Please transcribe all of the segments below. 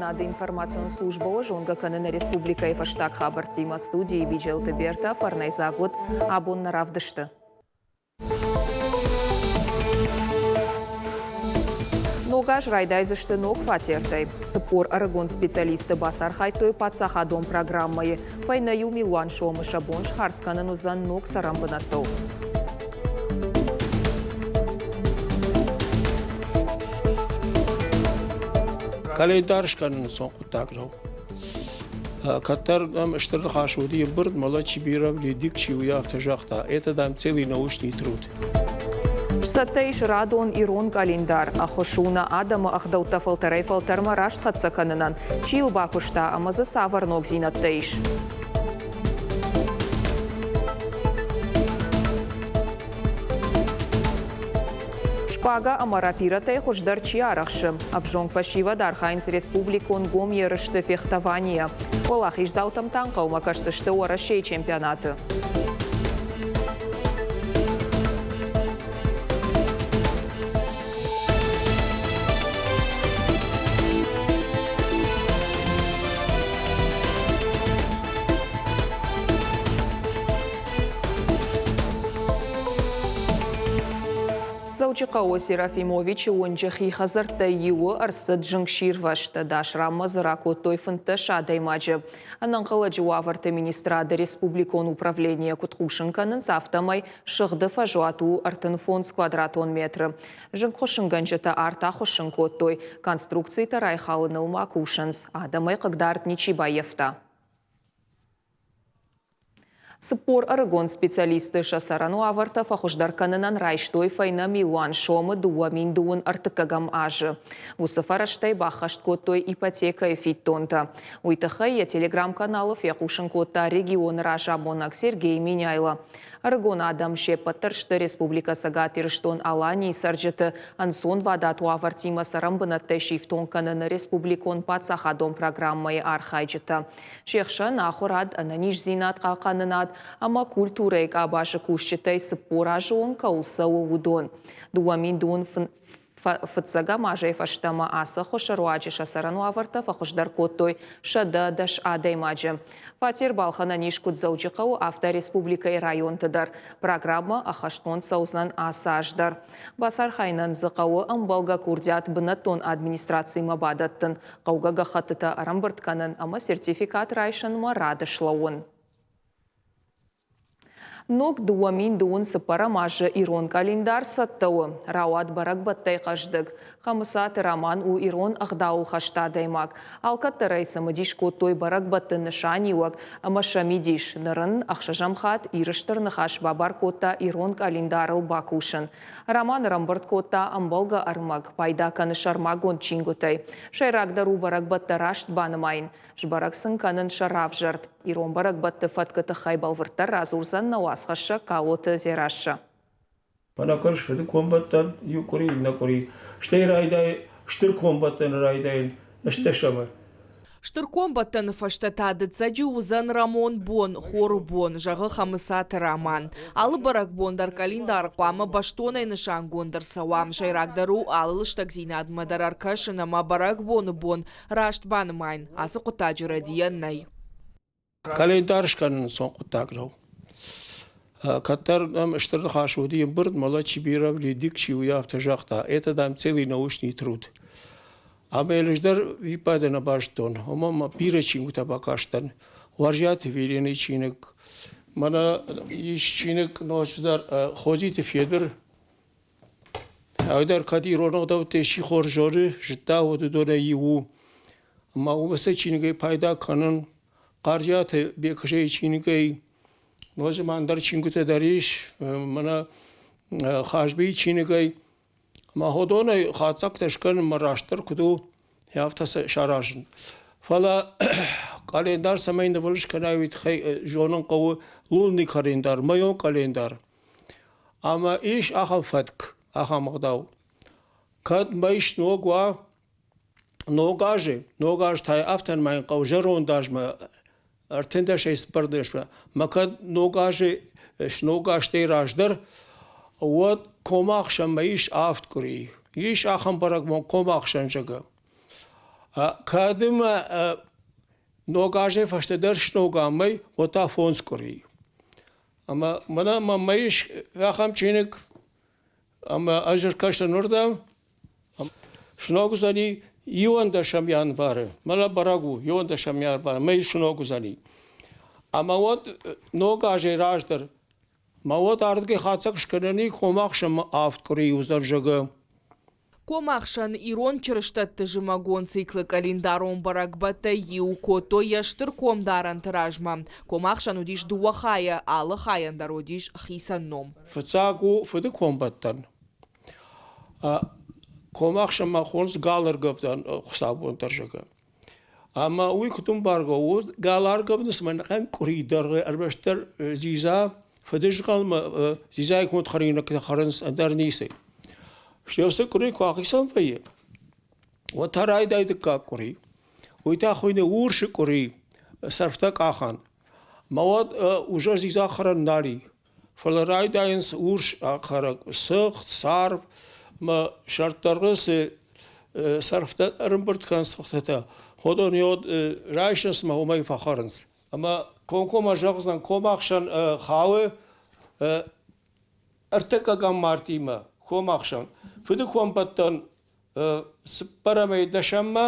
Телеуынынады информацион службӕ уӕ зонгӕ кӕны нӕ республикӕйы фӕстаг хабӕрттимӕ. Студийы Биджелты Берта фӕрнӕйдзаг уыд абон нӕ равдысты. Ног аз райдайдзысты ног фатертӕй. 40 ӕрыгон специалисты бацархайдтой паддзахадон программӕйы. Фӕйнӕ иу милуан сомы сӕ бон схардз кӕнын уыдзӕн ног цӕрӕнбынӕттыл. Календар скӕнын ӕнцон хъуыддаг нӕу. Кӕддӕр нӕм стыр ныхас уыди ӕмбырд, мӕлӕт чи бирӕ, лидик чи уый афтӕ загъта, это дам целый научный труд. Сцӕттӕ ис радон ирон къӕлиндар. Ӕххуыс у нӕ адӕмы ӕгъдӕуттӕ фӕлтӕрӕй-фӕлтӕрмӕ раст хӕццӕ кӕнынӕн. Чи йыл бакуыста ӕмӕ дзы цавӕр ногдзинӕдтӕ ис? Шпага ӕмӕ рапирӕтӕй хуыздӕр чи арӕхсы? Ӕвзонг фӕсивӕд архайынц республикон гом ерысты фехтованийӕ. Уӕлахиздзаутӕм та ӕнхъӕлмӕ кӕсдзысты Уӕрӕсейы чемпионаты. Дзӕуджыхъӕуы Серафимовичы уынджы хи хӕдзӕрттӕй иуы ӕрцыд зынгсирвӕзт. Ӕдас ранмӕ дзы ракодтой 15 адӕймаджы. Ӕнӕнхъӕлӕджы уавӕрты министрады республикон управленийӕ куыд хъусын кӕнынц, афтӕмӕй сыгъды фӕзуат у 35 квадратон метры. Зынгхуыссынгӕнджытӕ арт ахуыссын кодтой, конструкцитӕ райхалыныл ма кусынц. Адӕмӕй хъыгдард ничи баййӕфта. 40 ӕрыгон специалисты сӕ цӕрӕн уавӕртӕ фӕхуыздӕр кӕнынӕн райстой фӕйнӕ милуан сомы 2031 азы. Уыцы фӕрӕзтӕй баххӕст кодтой ипотекӕйы фиддонтӕ. Уый тыххӕй йӕ телеграм-каналы фехъусын кодта регионы разамонӕг Сергей Меняйло. Ӕрыгон адӕм се ппӕт дӕр сты Республикӕ Цӕгат Ирыстон-Аланийы цӕрджыты ӕнцонвадат уавӕртимӕ цӕрӕнбынӕттӕй сифтонг кӕныны республикон паддзахадон программӕйы архайджытӕ. Се хсӕн ахуырад, ӕнӕниздзинад хъахъхъӕнынад ӕмӕ культурӕйы къабазы кусджытӕй 40 азы онг кӕуыл цӕуы, уыдон. 2000 фыццӕгӕм азӕй фӕстӕмӕ ацы ӕххуысы руаджы сӕ цӕрӕн уавӕртӕ фӕхуыздӕр кодтой 110 адӕймаджы. Фатер балхӕнӕн ис куыд Дзӕуджыхъӕуы, афтӕ республикӕйы районты дӕр. Программӕ ӕххӕстгонд цӕудзӕн ацы аз дӕр. Бацархайынӕн дзы хъӕуы ӕмбӕлгӕ курдиат бынӕттон администрацимӕ бадӕттын, хъӕугӕ гӕххӕттытӕ ӕрӕмбырд кӕнын ӕмӕ сертификат райсынмӕ рады слӕууын. Ног 2024 азы ирон къӕлиндар цӕттӕ у. Рауад бӕрӕгбӕттӕй хъӕздыг. Хӕмыцаты Роман у ирон ӕгъдауыл хӕст адӕймаг. Алкӕддӕр ӕй цымыдис кодтой бӕрӕгбӕтты нысаниуӕг ӕмӕ сӕ мидис. Ныр ын ӕхсӕзӕм хатт Иры Стыр Ныхас бабар кодта ирон къӕлиндарыл бакусын. Роман ӕрӕмбырд кодта ӕмбӕлгӕ ӕрмӕг, пайда кӕны сӕрмагонд чингуытӕй. Сӕйрагдӕр у бӕрӕгбӕттӕ раст банымайын, сбӕрӕг сын кӕнын сӕ равзӕрд. Ирон бӕрӕгбӕтты фӕткы тыххӕй бӕлвырддӕр радзурдзӕн нӕ уацхӕссӕг Калоты Дзерассӕ. Мӕнӕ кӕс, фыды комбӕттӕн иу къуыри, иннӕ къуыри. Стӕй райдай стыр комбӕттӕны райдайын ӕстдӕсӕмы. Стыр комбӕттӕны фӕстӕ та дыццӕджы уыдзӕн Рамон бон, хоры бон, зӕгъы Хӕмыцаты Раман. Алы бӕрӕгбон дӕр къӕлиндары хъуамӕ бӕстонӕй нысангонд ӕрцӕуа. Сӕйрагдӕр у алы лыстӕгдзинадмӕ дӕр ӕркӕсын ӕмӕ бӕрӕгбоны бон раст банымайын. Ацы хъуыддаджы рӕдийӕн нӕй. Календар скӕнын ӕнцон хъуыддаг нӕу. Кӕддӕр нӕм стыр ныхас уыди ӕмбырд, мӕлӕт чи бирӕ, лидик чи уый афтӕ загъта, это дам целый научный труд. Ӕмӕ ӕз дӕр виппайды нӕ базыдтон, уымӕн ӕмӕ бирӕ чингуытӕ бакастӕн. Уарзиаты Верены чиныг, мӕнӕ ис чиныг ноджыдӕр Хозиты Федыр, Ӕдӕр кӕд ирон ӕгъдӕуттӕй сихор зоны, зыдта, уӕд уыдонӕй иу у. Ӕмӕ уыцы чиныгӕй пайда кӕнын Хъарджиаты Бекызӕйы чиныгӕй, ноджы ма ӕндӕр чингуытӕ дӕр ис, мӕнӕ Хазбийы чиныгӕй. Ӕмӕ уыдонӕй хатдзӕгтӕ скӕнынмӕ растдӕр куыд у, афтӕ сӕ саразын. Фӕлӕ къӕлиндар цӕмӕй нывыл скӕнай, уый тыххӕй зонын хъӕуы лунный календар, мӕйон къӕлиндар. Ӕмӕ ис ахӕм фӕтк, ахӕм ӕгъдау. Кӕд мӕй сног уа ног азы, ног аз та афтӕ нымайын хъӕуы зӕронд азмӕ, ӕртындӕсӕй цыппӕрдӕсмӕ, мӕ кӕд ног азы сног азтӕй раздӕр, уӕд комахсӕнмӕ ис авд къуырийы. Ис ахӕм бӕрӕгбон комахсӕн, зӕгъгӕ. Кӕд ӕмӕ ног азӕй фӕстӕдӕр сног амӕй, уӕд та фондз къуырийы. Ӕмӕ мӕнӕ мӕнмӕ ис ахӕм чиныг, ӕмӕ ӕз ӕркӕсын уырдӕм, сног уыдзӕни 11 январы. Мӕнӕ бӕрӕг у, 11 январы мӕй сног уыдзӕни. Ӕмӕ уӕд ног азӕй раздӕр мӕ уӕд ардыгӕй хатдзӕг скӕнӕни комахсӕнмӕ авд къуырийы уыдзӕн, зӕгъгӕ. Комахсӕн ирон чырыстӕтты зымӕгон циклы къӕлиндарон бӕрӕгбӕттӕй иу кодтой йӕ стыр комдарӕнты размӕ. Комахсӕн уыдис дыууӕ хайы, алы хайӕн дӕр уыдис хицӕн ном. Фыццаг у фыды комбӕттӕн. Комахсӕн ма хонынц галӕргӕвдӕн хуыцаубон дӕр, зӕгъгӕ. Ӕмӕ уый куыд ӕмбаргӕ у, галӕргӕвдын цыма ӕнӕхъӕн къуыри дӕргъы ӕрмӕстдӕр дзидза, фыдызгъӕлмӕ дзидзайы конд хӕринӕгтӕ хӕрынц, ӕндӕр ницы. Стӕй уыцы къуыри куы ахицӕн вӕййы, уӕд та райдайы дыккаг къуыри. Уый та хуыйны урсы къуыри, сӕрфтӕ къахӕн. Мӕ уӕд уже дзидза хӕрӕн нал и. Фӕлӕ райдайынц урс хӕрӕг, цыхт, царв ӕмӕ сӕрддӕргъы цы сӕрфтӕ ӕрӕмбырд кӕнынц цыхтытӕ, уыдон райсынц ӕмӕ уымӕй фӕхӕрынц. Ӕмӕ комкоммӕ зӕгъдзӕн, комахсӕн хауы ӕртыккӕгӕм мартъимӕ, комахсӕн. Фыды комбӕттӕн цыппӕрӕмӕй дӕсӕммӕ,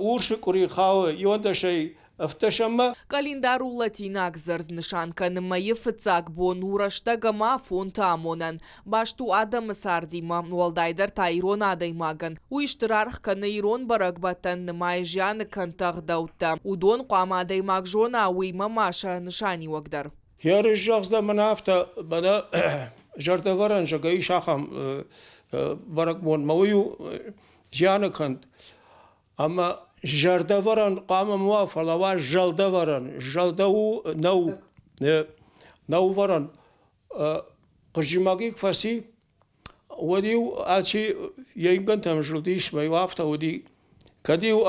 урсы къуыри хауы иуӕндӕсӕй ӕвддӕсӕммӕ. Къӕлиндар у латинаг дзырд, нысан кӕны мӕйы фыццаг бон, у рӕстӕг ӕмӕ афонты амонӕн. Баст у адӕмы цардимӕ, уӕлдайдӕр та ирон адӕймагӕн. Уый стыр аргъ кӕны ирон бӕрӕгбӕттӕн, нымайы зианы кӕнтӕ ӕгъдӕуттӕ. Уыдон хъуамӕ адӕймаг зона, уыимӕ ма сӕ нысаниуӕг дӕр. Ерыс зӕгъдзӕн мӕнӕ афтӕ, мӕнӕ зӕрдӕвӕрӕн зӕгъгӕ ис ахӕм бӕрӕгбон мӕ уый у зианы кӕнд. Ӕмӕ зӕрдӕвӕрӕн хъуамӕ ма уа, фӕлӕ уа зӕлдӕвӕрӕн. Зӕлдӕ у нӕу, нӕувӕрӕн. Хъыззымӕг фӕци, уӕд-иу алчи йӕ ингӕнтӕм зылдис, мӕ-иу афтӕ уыди. Кӕд-иу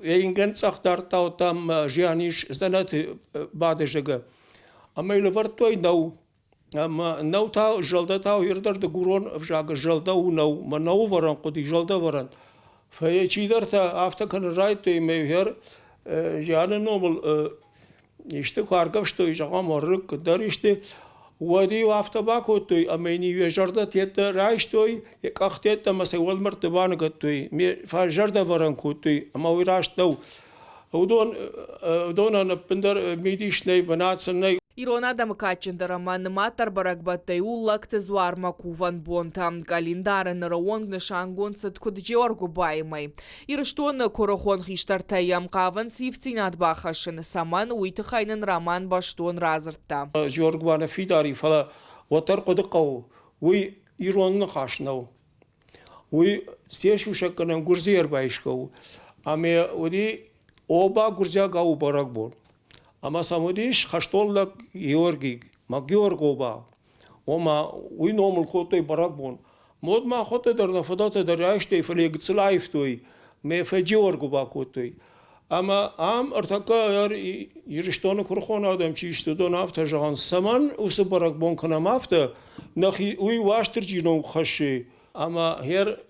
йӕ ингӕн цъӕх дардта, уӕд там зиан ис дзӕнӕты бады, зӕгъгӕ. Ӕмӕ йыл ӕвӕрдтой нӕу. Ӕмӕ нӕу та зӕлдӕ та ирдӕр дыгурон ӕвзагы зӕлдӕ у нӕу. Мӕ нӕуывӕрӕн хъуыди зӕлдӕвӕрӕн. Фӕлӕ чидӕртӕ афтӕ кӕнын райдыдтой, ӕмӕ иу зианы номыл исты куы аргӕвстой, зӕгъӕм, уӕрыкк дӕр исты, уӕд-иу афтӕ бакодтой, ӕмӕ йын-иу йӕ зӕрдӕ тедтӕ райстой, йӕ къӕхтӕ ӕмӕ сӕ уӕлмӕрдты баныгӕдтой, зӕрдӕвӕрӕн кодтой, ӕмӕ уый раст нӕу. Уыдон, уыдонӕн ӕппындӕр мидис нӕй, бынат сын нӕй. Ирон адӕмы кадджындӕр ӕмӕ нымаддӕр бӕрӕгбӕттӕй у Лӕгты дзуармӕ кувӕн бонтӕ. Къӕлиндары ныры онг нысангонд цыд куыд Джеоргуыбайы мӕй. Ирыстоны куырыхон хистӕртӕ йӕм хъавынц ивддзинад бахӕссын. Цӕмӕн, уый тыххӕй нын Роман бӕстон радзырдта. Джеоргуыба нӕ фидар и, фӕлӕ уӕддӕр хъуыды хъӕуы, уый ирон ныхас нӕу. Уый се сусӕггӕнӕн гуырдзыйы ӕрбайсгӕ у. Ӕмӕ уыди оба гуырдзиагау у бӕрӕгбон. Ӕмӕ сӕм уыдис хӕстон лӕг Георгий, ма Георгоба. Ома уый номыл кодтой бӕрӕгбон. Мод махуӕттӕ дӕр нӕ фыдӕлтӕ дӕр райстой, фӕлӕ гыццыл аивтой, мӕ фӕджеоргуыба кодтой. Ӕмӕ ам ӕртӕккӕ Ирыстоны куырыхон адӕм чи сты, уыдон афтӕ зӕгъынц, цӕмӕн уыцы бӕрӕгбон кӕнӕм афтӕ, нӕхи уый Уастырджи ном хӕссы, ӕмӕ хер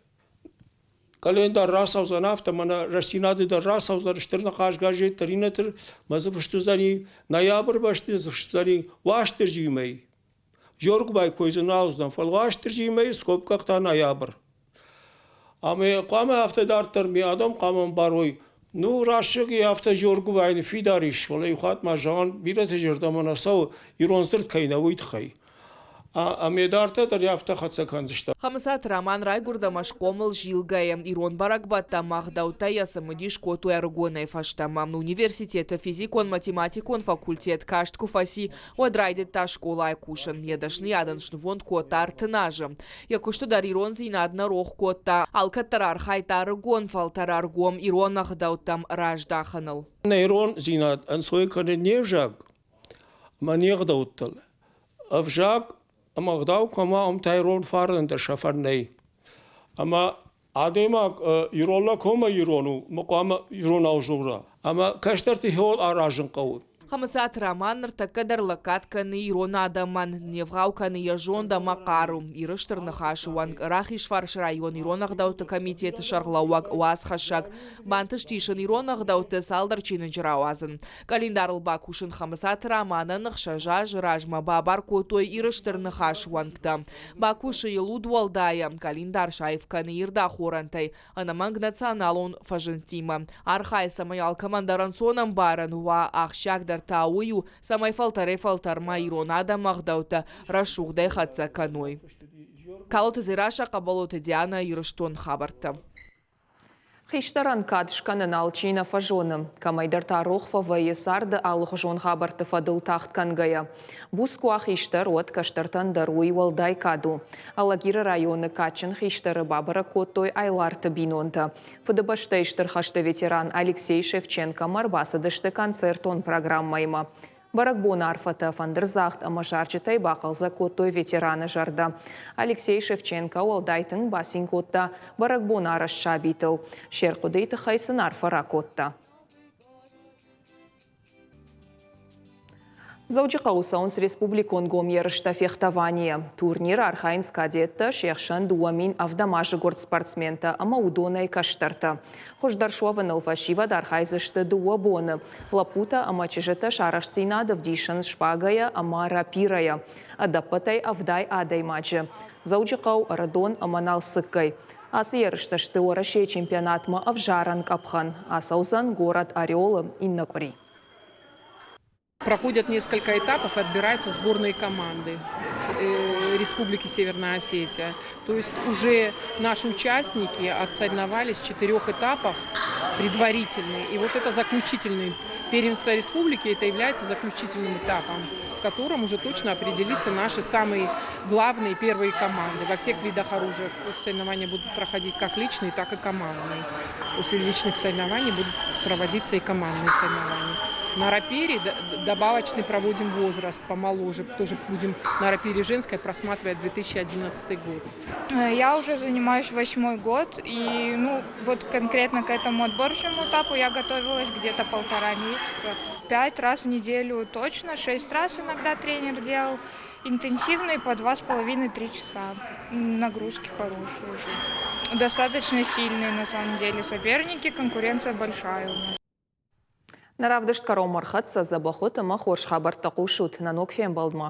къалендар рацӕудзӕн афтӕ, мӕнӕ Рӕстдзинады дӕр рацӕудзӕн, Стыр Ныхас газет дӕр иннӕты мӕ дзы фыст уыдзӕни ноябры бӕсты дзы фыст уыдзӕни Уастырджийы мӕй. Джоргуыбай кой дзы нал уыдзӕн, фӕлӕ Уастырджийы мӕй скопкӕгтӕ ноябрь. Ӕмӕ хъуамӕ афтӕ дарддӕр ме адӕм хъуамӕ ӕмбарой, ну, рӕсугъд афтӕ Джоргуыбай ныффидар ис, фӕлӕ иу хатт ма зӕгъӕн, бирӕты зӕрдӕмӕ нӕ цӕуы, ирон дзырд кӕй нӕ, уый тыххӕй. Ӕмӕ дарддӕр дӕр афтӕ хӕццӕ кӕндзыстӕм. Хӕмыцаты Роман райгуырд ӕмӕ схъомыл Зилгӕйы. Ирон бӕрӕгбӕттӕ ӕмӕ ӕгъдӕуттӕ йӕ цымыдис кодтой ӕрыгонӕй фӕстӕмӕ. Университеты физикон-математикон факультет каст куы фӕци, уӕд райдыдта скъолайы кусын. Йӕ дӕсныйадӕн снывонд кодта 30 азы. Йӕ куысты дӕр ирондзинад нӕ рох кодта. Алкӕддӕр архайдта ӕрыгон фӕлтӕр ӕргом ирон ӕгъдӕуттӕм раздахыныл. Нӕ ирондзинад ӕнцой кӕны не взаг ӕмӕ не гъдӕуттыл. Ӕвзаг ӕмӕ ӕгъдау кӕм уа, уым та ирон фарнӕн дӕр сӕфӕн нӕй. Ӕмӕ адӕймаг ирон лӕг комӕ ирон у, ӕмӕ хъуамӕ иронау дзура. Ӕмӕ кӕстӕрты хиуыл аразын хъӕуы. Хӕмыцаты Роман ныртӕккӕ дӕр лӕггад кӕны ирон адӕмӕн, не вгъау кӕны йӕ зонд ӕмӕ хъару. Иры Стыр Ныхасы уӕнг, Рахизфарсы район ирон ӕгъдӕутты комитеты сӕргълӕууӕг, уацхӕссӕг. Бантыстис ын ирон ӕгъдӕутты цалдӕр чиныджы рауадзын. Къӕлиндарыл бакусын Хӕмыцаты Романӕн 6 азы размӕ бабар кодтой Иры Стыр Ныхасы уӕнгтӕ. Бакусы йыл удуӕлдайӕ, къӕлиндар саив кӕны ирд ахорӕнтӕй, ӕнӕмӕнг националон фӕзындтимӕ. Архайы, цӕмӕй алкӕмӕн дӕр ӕнцонӕмбарӕн уа, ахсджиагдӕр та уый у, цӕмӕй фӕлтӕрӕй-фӕлтӕрмӕ ирон адӕмы ӕгъдӕуттӕ рӕсугъдӕй хӕццӕ кӕной. Калоты Дзерассӕ, Хъӕбӕлоты Дианӕ, Ирыстон хабӕрттӕ. Хистӕрӕн кад скӕнын алчи нӕ фӕзоны. Кӕмӕйдӕр та рох фӕвӕййы царды алыхуызон хабӕртты фӕдыл тагъд кӕнгӕйӕ. Буц куы уа хистӕр, уӕд кӕстӕртӕн дӕр уый уӕлдай кад у. Алагиры районы кадджын хистӕры бабӕрӕг кодтой Айларты бинонтӕ. Фыдыбӕстӕйы Стыр хӕсты ветеран Алексей Шевченкомӕ ӕрбацыдысты концертон программӕимӕ. Бӕрӕгбоны арфӕтӕ, фӕндырдзагъд ӕмӕ зарджытӕй бахъӕлдзӕг кодтой ветераны зӕрдӕ. Алексей Шевченко уӕлдай тынг бацин кодта бӕрӕгбон арӕзт сабитыл. Се рхъуыдыйы тыххӕй сын арфӕ ракодта. Дзӕуджыхъӕуы цӕуынц республикон гом ерыстӕ фехтованийӕ. Турниры архайынц кадеттӕ, се хсӕн 2007 азы гуырд спортсментӕ ӕмӕ уыдонӕй кӕстӕртӕ. Хуыздӕр суӕвыныл фӕсивӕд архайдзысты дыууӕ боны. Лӕппутӕ ӕмӕ чызджытӕ сӕ арӕхстдзинад ӕвдисынц шпагӕйӕ ӕмӕ рапирӕйӕ. Ӕдӕппӕтӕй 70 адӕймаджы. Дзӕуджыхъӕу, Ӕрыдон ӕмӕ Налцыккӕй. Ацы ерыстӕ сты Уӕрӕсейы чемпионатмӕ ӕвзарӕн къӕпхӕн. Ацӕудзӕн горӕт Орелы иннӕ къуыри. Проходят несколько этапов, отбираются сборные команды Республики Северная Осетия. То есть уже наши участники отсоревновались в четырех этапах предварительные. И вот это заключительный первенство республики, это является заключительным этапом, в котором уже точно определятся наши самые главные первые команды во всех видах оружия. Соревнования будут проходить как личные, так и командные. После личных соревнований будут проводиться и командные соревнования. На рапире добавочный проводим возраст помоложе. Тоже будем на рапире женской просматривать 2011 год. Я уже занимаюсь восьмой год. И ну, вот конкретно к этому отборочному этапу я готовилась где-то полтора месяца. Пять раз в неделю точно, шесть раз иногда тренер делал. Интенсивные по 2,5-3 часа. Нагрузки хорошие. Достаточно сильные на самом деле соперники, конкуренция большая у нас. Нӕ равдыст кӕронмӕ ӕрхӕццӕ дзӕбӕх ут ӕмӕ хорз хабӕрттӕ хъусут нӕ ног фембӕлдмӕ.